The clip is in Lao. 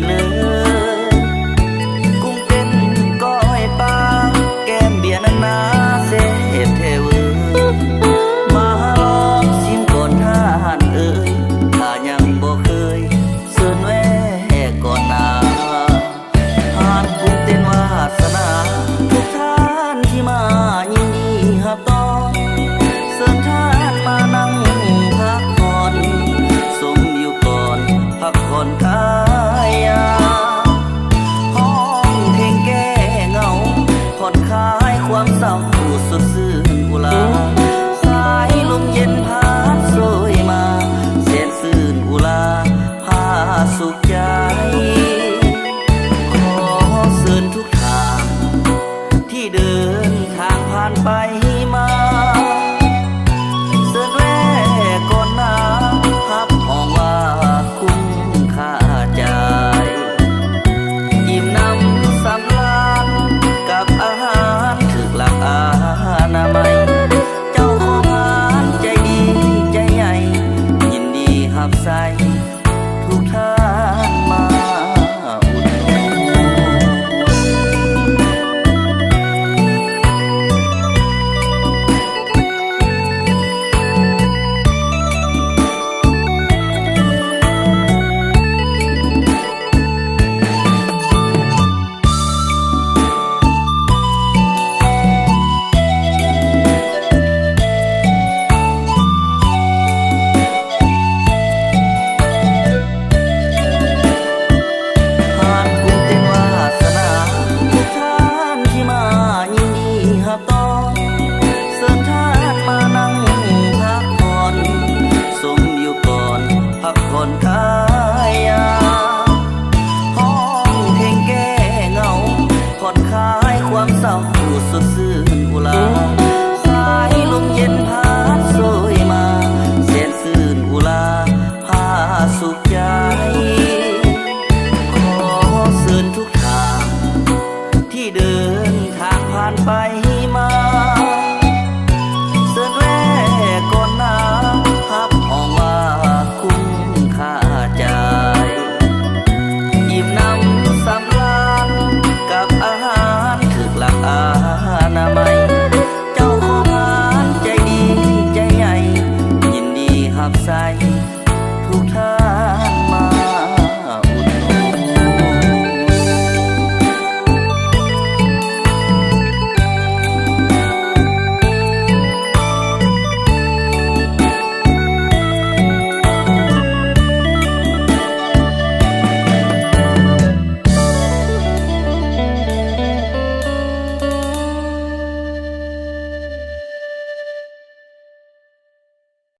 ເລີຍ ກຸ້ງເຕັ້ນກ້ອຍປາ ແກ້ມເບຍນັ້ນນາ ແຊບແທ້ເວີຍ ມາລອງຊີມກ່ອນທ່ານເອີຍ ຖ້າຍັງບໍ່ເຄີຍ ເຊີນແວ່ກ່ອນນາ ຮ້ານກຸ້ງເຕັ້ນວາສະໜາ ທຸກທ່ານທີ່ມາຍິນດີຮັບຕ້ອນ ເຊີນທ່ານມານັ່ງພັກຜ່ອນ ຊົມຢູ່ກ່ອນ ພັກຜ່ອນຄາຍຢາມ ຮ້ອງເພງແກ້ເຫງົາ ຜ່ອນຄາຍຄວາມເສົ້າ ສົດຊື່ນອຸລາ ສາຍລົມເຢັນພັດໂຊຍມາ ແສນຊື່ນອຸລາ ພາສຸກໃຈ.